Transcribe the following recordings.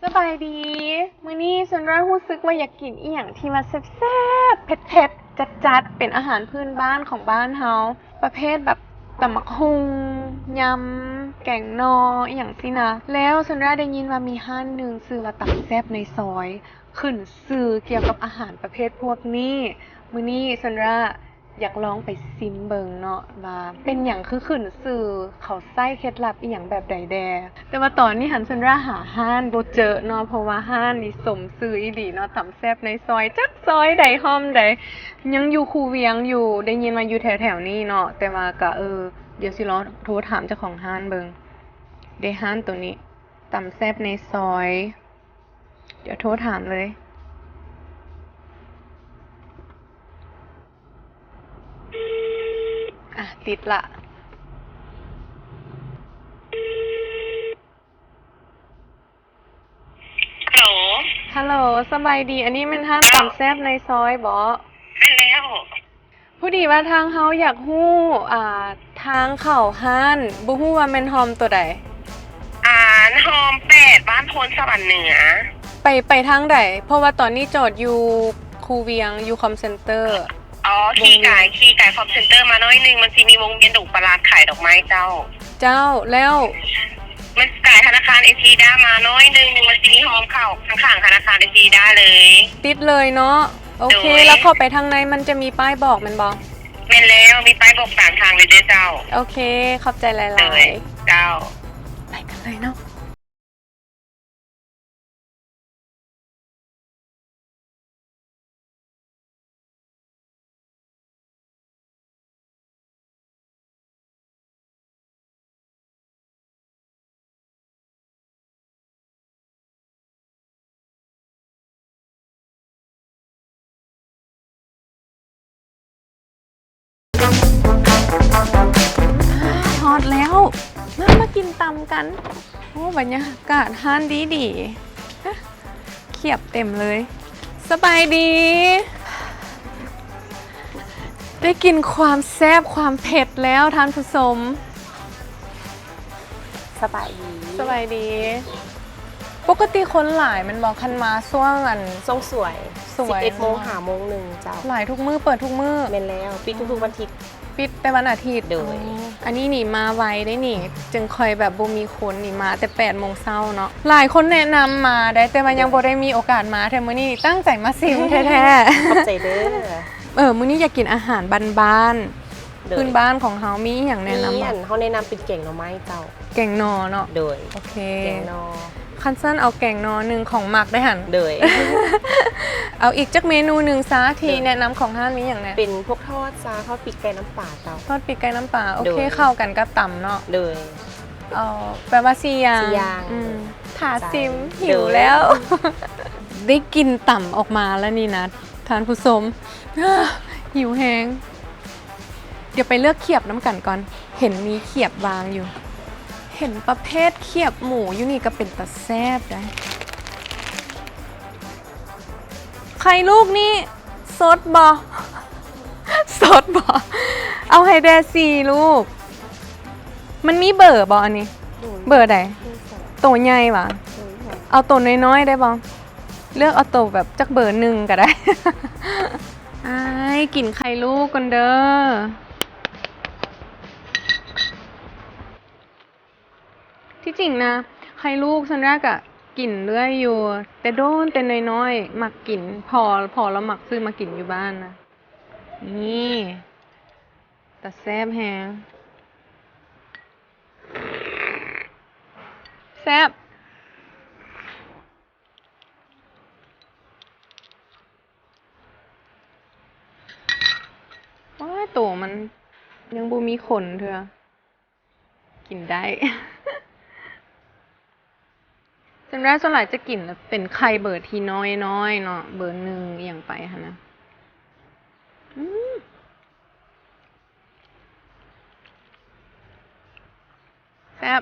ສະບາຍດີ ມື້ນີ້ຊອນຣາຮູ້ສຶກວ່າຢາກກິນອີ່ຫຍັງທີ່ວ່າແຊບໆ ເຜັດໆ ຈັດໆ ເປັນອາຫານພື້ນບ້ານຂອງບ້ານເຮົາ ປະເພດແບບຕຳບັກຫຸ່ງ ຍຳ ແກງໜໍ່ ອີ່ຫຍັງຊີ້ນະ ແລ້ວຊອນຣາໄດ້ຍິນວ່າມີຮ້ານໜຶ່ງຊື່ວ່າຕຳແຊບໃນຊອຍ ຂຶ້ນຊື່ກ່ຽວກັບອາຫານປະເພດພວກນີ້ ມື້ນີ້ຊອນຣາ ຢາກລອງໄປຊິມເບິ່ງເນາະວ່າເປັນຫຍັງຄືຂຶ້ນຊື່ ເຂົາໃຊ້ເຄັດລັບອີ່ຫຍັງແບບໃດແດ່. ແຕ່ວ່າຕອນນີ້ຫັ້ນຊອນຣາຫາຮ້ານບໍ່ເຈີເນາະ ເພາະວ່າຮ້ານນີ້ສົມຊື່ອີ່ຫຼີເນາະ ຕຳແຊບໃນຊອຍ ຈັກຊອຍໃດຮ່ອມໃດ ຍັງຢູ່ຄູວຽງຢູ່ ໄດ້ຍິນວ່າຢູ່ແຖວໆນີ້ເນາະ ແຕ່ວ່າກະ ເອີ ດຽວຊິລອງໂທຖາມເຈົ້າຂອງຮ້ານເບິ່ງເດ້ ຮ້ານໂຕນີ້ ຕຳແຊບໃນຊອຍ ດຽວໂທຖາມເລີຍ. ອ່ະ ຕິດລະ. ຮັລໂຫຼ ຮັລໂຫຼ ສະບາຍດີ ອັນນີ້ແມ່ນຮ້ານຕຳແຊບໃນຊອຍບໍ? ແມ່ນແລ້ວ. ພໍດີວ່າທາງເຮົາຢາກຮູ້ ອ່າ ທາງເຂົ້າຮ້ານ ບໍ່ຮູ້ວ່າແມ່ນຮ່ອມໂຕໃດ? ອ່າ ຮ່ອມແປດ ບ້ານໂພນສະຫວັນເໜືອ. ໄປ ໄປທາງໃດ? ເພາະວ່າຕອນນີ້ຈອດຢູ່ຄູວຽງ ຢູ່ຄອມເຊັນເຕີ. ອໍ ຂີ່ກາຍ ຂີ່ກາຍຄອມເຊັນເຕີມາໜ້ອຍໜຶ່ງ ມັນຊິມີວົງວຽນດົງປະຫຼາດຂາຍດອກໄມ້ເຈົ້າ. ເຈົ້າ ແລ້ວ ມັນກາຍທະນາຄານເອຊີດາມາໜ້ອຍໜຶ່ງ ມັນຊິມີຮ່ອມເຂົ້າຂ້າງໆ ທະນາຄານເອຊີດາເລີຍ. ຕິດເລີຍເນາະ. ໂອເຄ ໂດຍ ແລ້ວເຂົ້າໄປທາງໃນມັນຈະມີປ້າຍບອກແມ່ນບໍ່? ແມ່ນແລ້ວ ມີປ້າຍບອກຕາມທາງເລີຍເດີເຈົ້າ. ໂອເຄ ຂອບໃຈຫຼາຍໆ. ໂດຍ ເຈົ້າ. ໄປກັນເລີຍເນາະ. ຮອດແລ້ວ ມາ ມາກິນຕຳກັນ. ໂອ້ ບັນຍາກາດຮ້ານດີໆ ຂຽບເຕັມເລີຍ. ສະບາຍດີ ໄດ້ກິນຄວາມແຊບຄວາມເຜັດແລ້ວທ່ານຜູ້ຊົມ. ສະບາຍດີ ສະບາຍດີ. ປົກກະຕິຄົນຫຼາຍແມ່ນບໍ່ ຄັນມາຊ່ວງອັນ ຊ່ວງສວຍ ສວຍ ສິບເອັດໂມງຫາໂມງໜຶ່ງເຈົ້າ. ຫຼາຍທຸກມື້ ເປີດທຸກມື້. ແມ່ນແລ້ວ ປິດທຸກໆວັນທິດ. ປິດແຕ່ວັນອາທິດ. ໂດຍ. ອໍ ອັນນີ້ນີ້ມາໄວເດ້ນີ້ ຈຶ່ງຄ່ອຍແບບບໍ່ມີຄົນນີ້ ມາແຕ່ແປດໂມງເຊົ້າເນາະ. ຫຼາຍຄົນແນະນຳມາໄດ໋ ແຕ່ວ່າຍັງ ໂດຍ ບໍ່ໄດ້ມີໂອກາດມາເທື່ອ. ມື້ນີ້ນີ້ຕັ້ງໃຈມາຊິມແທ້ໆ. ຂອບໃຈເດີ. ເອີ ມື້ນີ້ຢາກກິນອາຫານບ້ານໆ ໂດຍ ພື້ນບ້ານຂອງເຮົາ ມີອີ່ຫຍັງແນະນຳບໍ່? ມີອັນ ເຮົາແນະນຳເປັນແກງໜໍ່ໄມ້ເຈົ້າ. ແກງໜໍ່ເນາະ. ໂດຍ. ໂອເຄ ແກງໜໍ່. ຄັນຊັ້ນເອົາແກງໜໍ່ໜຶ່ງຂອງມັກໄດ້ຫັ້ນ. ໂດຍ. ເອົາອີກຈັກເມນູໜຶ່ງຊາ ທີ່ ໂດຍ ແນະນຳຂອງຮ້ານມີຫຍັງແດ່? ເປັນພວກທອດຊາ ທອດປີກໄກ່ນ້ຳປາເຈົ້າ. ທອດປີກໄກ່ນ້ຳປາ ໂອເຄ ໂດຍ ເຂົ້າກັນກັບຕຳເນາະ. ໂດຍ. ເອົາ ແປວ່າສີ່ຢ່າງ ສີ່ຢ່າງ. ອືມ ຖ້າຊິມ ໂດຍ ຫິວແລ້ວ. ໄດ້ກິ່ນຕຳອອກມາແລ້ວນີ້ນະທ່ານຜູ້ຊົມ ຫິວແຮງ. ດຽວໄປເລືອກຂຽບນຳກັນກ່ອນ ເຫັນມີຂຽບວາງຢູ່ ເຫັນປະເພດຂຽບໝູຢູ່ນີ້ກໍເປັນຕາແຊບໄດ໋. ໄຂ່ລູກນີ້ສົດບໍ່? ສົດບໍ່? ເອົາໃຫ້ແດ່ສີ່ລູກ. ມັນມີເບີບໍ່ອັນນີ້? ໂດຍ. ເບີໃດ? ໂຕໃຫຍ່ຫວາ? ໂດຍ. ເອົາໂຕນ້ອຍໆໄດ້ບໍ່? ເລືອກເອົາໂຕແບບຈັກເບີໜຶ່ງກໍໄດ້. ອ້າຍ ກິນໄຂ່ລູກກ່ອນເດີ. ທີ່ຈິງນະ ໄຂ່ລູກຊອນຣາກະກິນເລື້ອຍຢູ່ ແຕ່ໂດນແຕ່ນ້ອຍໆ ມັກກິນ ພໍ່ ພໍ່ລາວມັກຊື້ມາກິນຢູ່ບ້ານນະ. ນີ້ ຕາແຊບແຮງ. ແຊບ. ໂອ້ຍ ໂຕມັນຍັງບໍ່ມີຂົນເທື່ອ ກິນໄດ້. ສ່ວນຫຼາຍ ສ່ວນຫຼາຍຈະກິນເປັນໄຂ່ເບີທີ່ນ້ອຍໆເນາະ ເບີໜຶ່ງອີ່ຫຍັງໄປຫັ້ນນະ. ອືມ ແຊບ.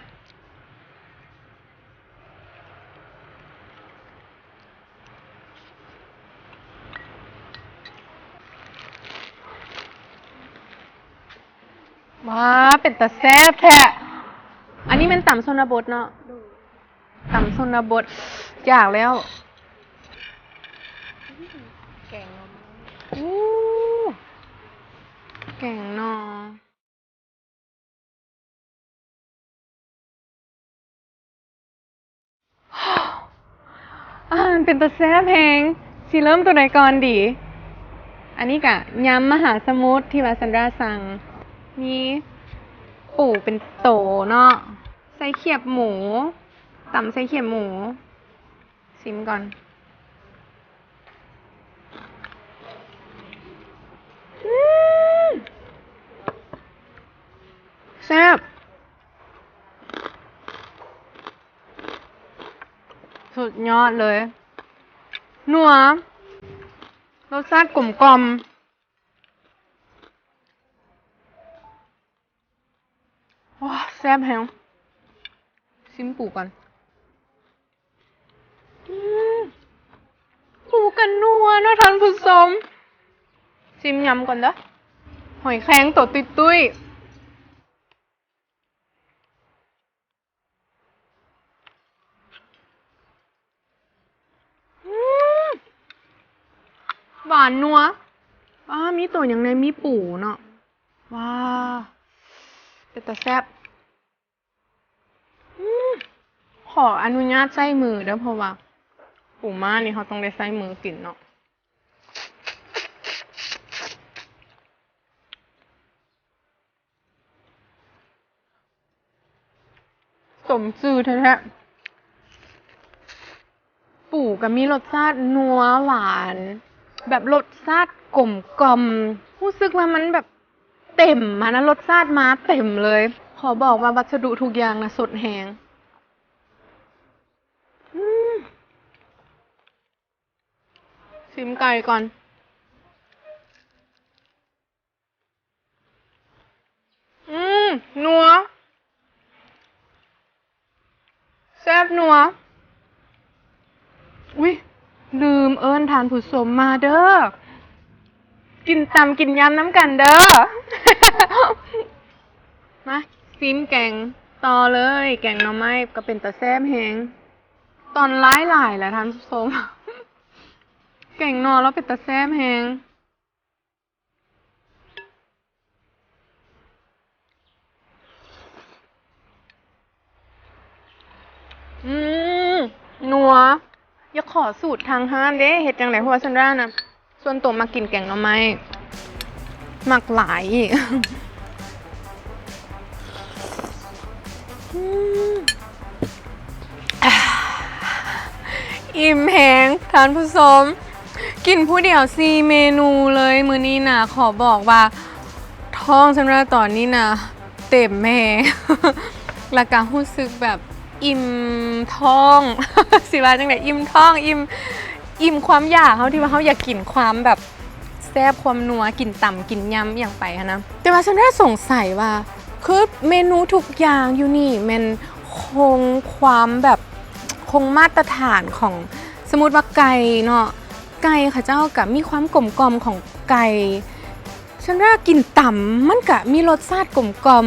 ວ້າ ເປັນຕາແຊບແທ້. ອັນນີ້ແມ່ນຕຳຊົນນະບົດເນາະ? ໂດຍ. ຕຳຊົນນະບົດ ຢາກແລ້ວ. ແກງໜໍ່ ໂອ້ ແກງໜໍ່. ອາຫານເປັນຕາແຊບແຮງ, ຊິເລີ່ມໂຕໃດກ່ອນດີ? ອັນນີ້ກະຍຳມະຫາສະໝຸດທີ່ວ່າຊັນດຣາສັ່ງ, ມີປູເປັນໂຕເນາະ, ໃສ່ຂຽບໝູ, ຕຳໃສ່ຂຽບໝູ. ຊິມກ່ອນ. ອືມ ແຊບ ສຸດຍອດເລີຍ, ນົວ, ລົດຊາດກົມກ່ອມ. ໂອ້ ແຊບແຮງ. ຊິມປູກ່ອນ. ອືມ ປູກັນນົວເນາະທ່ານຜູ້ຊົມ. ຊິມຍຳກ່ອນເດີ້. ຫອຍແຄງໂຕຕຸ້ຍໆ. ອືມ ຫວານນົວ. ອ້າ ມີໂຕຫຍັງແດ່? ມີປູເນາະ. ວ້າ ເປັນຕາແຊບ. ອືມ ຂໍອະນຸຍາດໃຊ້ມືເດີ້ ເພາະວ່າປູມ້ານີ້ເຮົາຕ້ອງໄດ້ໃຊ້ມືກິນເນາະ. ສົມຊື່ແທ້ໆ. ປູກໍມີລົດຊາດນົວຫວານ ແບບລົດຊາດກົມກ່ອມ, ຮູ້ສຶກວ່າມັນແບບເຕັມຫັ້ນນະ, ລົດຊາດມາເຕັມເລີຍ. ຂໍບອກວ່າວັດສະດຸທຸກຢ່າງນະສົດແຮງ. ອືມ ຊິມໄກ່ກ່ອນ. ອືມ ນົວ ແຊບນົວ. ອຸ້ຍ ລືມເອີ້ນທ່ານຜູ້ຊົມມາເດີ້, ກິນຕຳກິນຍຳນຳກັນເດີ້. ມາ ຊິມແກງຕໍ່ເລີຍ. ແກງໜໍ່ໄມ້ກໍເປັນຕາແຊບແຮງ. ຕອນຫຼາຍໆລະທ່ານຜູ້ຊົມ, ແກງໜໍ່ລາວເປັນຕາແຊບແຮງ. ອືມ ນົວ. ຢາກຂໍສູດທາງຮ້ານເດ້ ເຮັດຈັ່ງໃດ? ເພາະວ່າຊັນດຣານະ ສ່ວນໂຕມັກກິນແກງໜໍ່ໄມ້ ມັກຫຼາຍອີກ. ອືມ ອີ່ມແຮງທ່ານຜູ້ຊົມ, ກິນຜູ້ດຽວສີ່ເມນູເລີຍມື້ນີ້ນະ. ຂໍບອກວ່າທ້ອງຊັ້ນວ່າຕອນນີ້ນະເຕັມແຮງ ແລ້ວກະຮູ້ສຶກແບບອີ່ມທ້ອງ ຊິວ່າຈັ່ງໃດ? ອີ່ມທ້ອງ ອີ່ມ ອີ່ມຄວາມຢາກເຮົາ ທີ່ວ່າເຮົາຢາກກິນຄວາມແບບ ແຊບຄວາມນົວ ກິນຕຳກິນຍຳອີ່ຫຍັງໄປຫັ້ນນະ. ແຕ່ວ່າຊັ້ນນະສົງໄສວ່າ ຄືເມນູທຸກຢ່າງຢູ່ນີ້ແມ່ນຄົງຄວາມແບບ ຄົງມາດຕະຖານຂອງ ສົມມຸດວ່າໄກ່ເນາະ, ໄກ່ເຂົາເຈົ້າກະມີຄວາມກົມກ່ອມຂອງໄກ່. ຊັ້ນນະກິນຕຳມັນກະມີລົດຊາດກົມກ່ອມ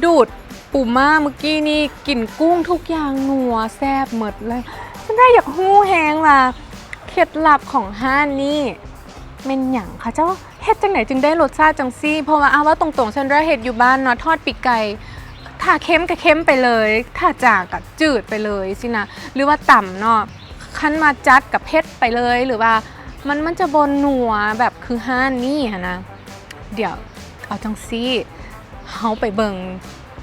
ດູດ ປູມ້າມື້ກີ້ນີ້ ກິນກຸ້ງ ທຸກຢ່າງນົວແຊບໝົດເລີຍ. ຊັ້ນນະຢາກຮູ້ແຮງວ່າເຄັດລັບຂອງຮ້ານນີ້ແມ່ນຫຍັງ? ເຂົາເຈົ້າເຮັດຈັ່ງໃດຈຶ່ງໄດ້ລົດຊາດຈັ່ງຊີ້? ເພາະວ່າ ອາ ເວົ້າຕົງໆ ຊັ້ນນະເຮັດຢູ່ບ້ານເນາະ, ທອດປີກໄກ່ ຖ້າເຄັມກໍເຄັມໄປເລີຍ, ຖ້າຈາງກໍຈືດໄປເລີຍຊີ້ນະ ຫຼືວ່າຕຳເນາະ, ຄັນວ່າຈັດກໍເຜັດໄປເລີຍ ຫຼືວ່າມັນ ມັນຈະບໍ່ນົວແບບຄືຮ້ານນີ້ຫັ້ນນະ. ດຽວເອົາຈັ່ງຊີ້ ເຮົາໄປເບິ່ງ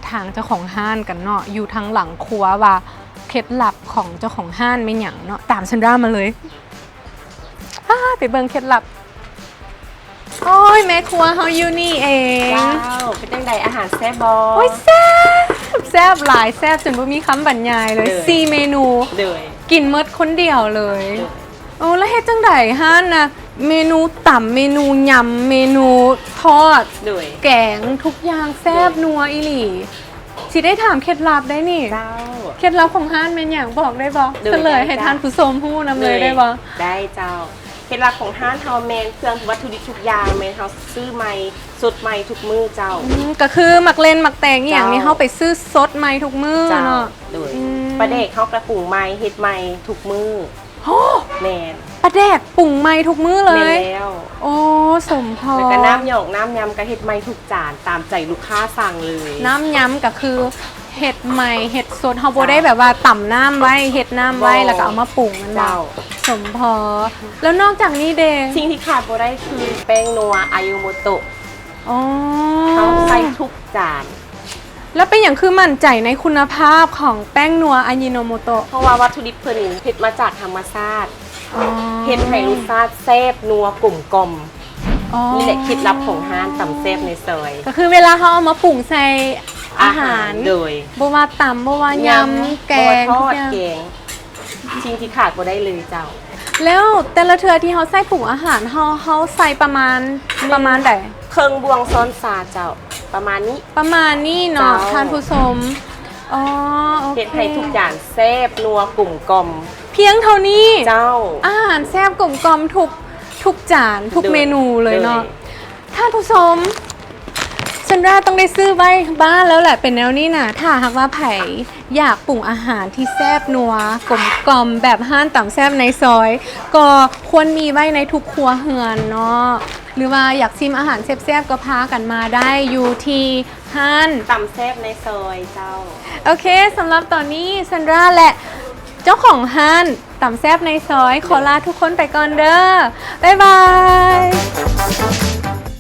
ທາງເຈົ້າຂອງຮ້ານກັນເນາະ ຢູ່ທາງຫຼັງຄົວວ່າເຄັດລັບຂອງເຈົ້າຂອງຮ້ານແມ່ນຫຍັງເນາະ. ຕາມຊັນດຣາມາເລີຍ. ອາ ໄປເບິ່ງເຄັດລັບ. ໂອ້ຍ ແມ່ຄົວເຮົາຢູ່ນີ້ເອງ. ເຈົ້າ ເປັນຈັ່ງໃດ ອາຫານແຊບບໍ່? ໂອ້ຍ ແຊບ ແຊບຫຼາຍ ແຊບຈົນບໍ່ມີຄຳບັນຍາຍເລີຍ. ເລີຍ ສີ່ເມນູ ເລີຍ ກິນໝົດຄົນດຽວເລີຍ. ເລີຍ ໂອ້ ແລ້ວເຮັດຈັ່ງໃດຮ້ານນະ? ເມນູຕຳ ເມນູຍຳ ເມນູທອດ ໂດຍ ແກງ ທຸກຢ່າງແຊບ ໂດຍ ນົວອີ່ຫຼີ. ຊິໄດ້ຖາມເຄັດລັບໄດ້ນີ້. ເຈົ້າ ເຄັດລັບຂອງຮ້ານແມ່ນຫຍັງ ບອກໄດ້ບໍ່? ໂດຍ ສະເຫຼີຍໃຫ້ ໄດ້ເຈົ້າ ທ່ານຜູ້ຊົມຮູ້ນຳເລີຍ ໂດຍ ໄດ້ບໍ່? ໄດ້ເຈົ້າ. ເຄັດລັບຂອງຮ້ານເຮົາແມ່ນເຄື່ອງວັດຖຸດິບທຸກຢ່າງ ແມ່ນເຮົາຊື້ໃໝ່ ສົດໃໝ່ທຸກມື້ເຈົ້າ. ອືມ ກໍຄືໝາກເລັ່ນ ໝາກແຕງອີ່ຫຍັງນີ້ ເຈົ້າ ເຮົາໄປຊື້ສົດໃໝ່ທຸກມື້ ເຈົ້າ ເນາະ. ໂດຍ ອືມ ປາແດກເຮົາກະປຸງໃໝ່ເຮັດໃໝ່ທຸກມື້. ໂອ້ ແມ່ນ ປາແດກປຸງໃໝ່ທຸກມື້ເລີຍ. ແມ່ນແລ້ວ. ໂອ້ ສົມພໍ ແລ້ວກະນ້ຳຫຍອກ ນ້ຳຍຳກະເຮັດໃໝ່ທຸກຈານຕາມໃຈລູກຄ້າສັ່ງເລີຍ. ນ້ຳຍຳກະຄື ເຮັດໃໝ່ເຮັດສົດ ເຮົາບໍ່ໄດ້ແບບວ່າຕຳນ້ຳໄວ້ ເຮັດນ້ຳໄວ້ ແລ້ວກະເອົາມາປຸງແມ່ນບໍ່? ສົມພໍ. ແລ້ວນອກຈາກນີ້ເດ? ສິ່ງທີ່ຂາດບໍ່ໄດ້ຄືແປ້ງນົວອາຍິໂນໂມໂຕະ. ອໍ ເຮົາໃສ່ທຸກຈານ. ແລ້ວເປັນຫຍັງຄືໝັ້ນໃຈໃນຄຸນນະພາບຂອງແປ້ງນົວອາຍິໂນໂມໂຕະ? ເພາະວ່າວັດຖຸດິບເພິ່ນເຮັດມາຈາກທຳມະຊາດ ເຮັດໃຫ້ລົດຊາດແຊບນົວກົມກ່ອມ. ອໍ ນີ້ແຫຼະເຄັດລັບຂອງຮ້ານຕຳແຊບໃນຊອຍ ກະຄືເວລາເຮົາເອົາມາປຸງໃສ່ອາຫານ ອາຫານ ໂດຍ ບໍ່ວ່າຕຳ ບໍ່ວ່າຍຳ ຍຳ ແກງ ບໍ່ວ່າທອດ ທຸກຢ່າງ ແກງ ສິ່ງທີ່ຂາດບໍ່ໄດ້ເລີຍເຈົ້າ. ແລ້ວແຕ່ລະເທື່ອທີ່ເຮົາໃສ່ປຸງອາຫານ ເຮົາ ເຮົາໃສ່ປະມານ ປະມານໃດ? ເຄິ່ງບ່ວງຊ້ອນຊາເຈົ້າ ປະມານນີ້ ປະມານນີ້ເນາະ ເຈົ້າ ທ່ານຜູ້ຊົມ. ອໍ ໂອເຄ ເຮັດໃຫ້ທຸກຈານແຊບນົວກົມກ່ອມ ພຽງເທົ່ານີ້ ເຈົ້າ ອາຫານແຊບກົມກ່ອມທຸກ ທຸກຈານ ທຸກເມນູເລີຍເນາະ. ໂດຍ ທ່ານຜູ້ຊົມ ຊັນດຣາຕ້ອງໄດ້ຊື້ໄວ້ບ້ານແລ້ວແຫຼະ ເປັນແນວນີ້ນະ. ຖ້າຫາກວ່າໃຜຢາກປຸງອາຫານທີ່ແຊບນົວກົມກ່ອມແບບຮ້ານຕຳແຊບໃນຊອຍ ກໍຄວນມີໄວ້ໃນທຸກຄົວເຮືອນເນາະ ຫຼືວ່າຢາກຊິມອາຫານແຊບໆ ກໍພາກັນມາໄດ້ຢູ່ທີ່ຮ້ານຕຳແຊບໃນຊອຍເຈົ້າ. ໂອເຄ ສຳລັບຕອນນີ້ ຊັນດຣາ ແລະ ເຈົ້າຂອງຮ້ານຕຳແຊບໃນຊອຍ ຂໍລາທຸກຄົນໄປກ່ອນເດີ ບາຍບາຍ.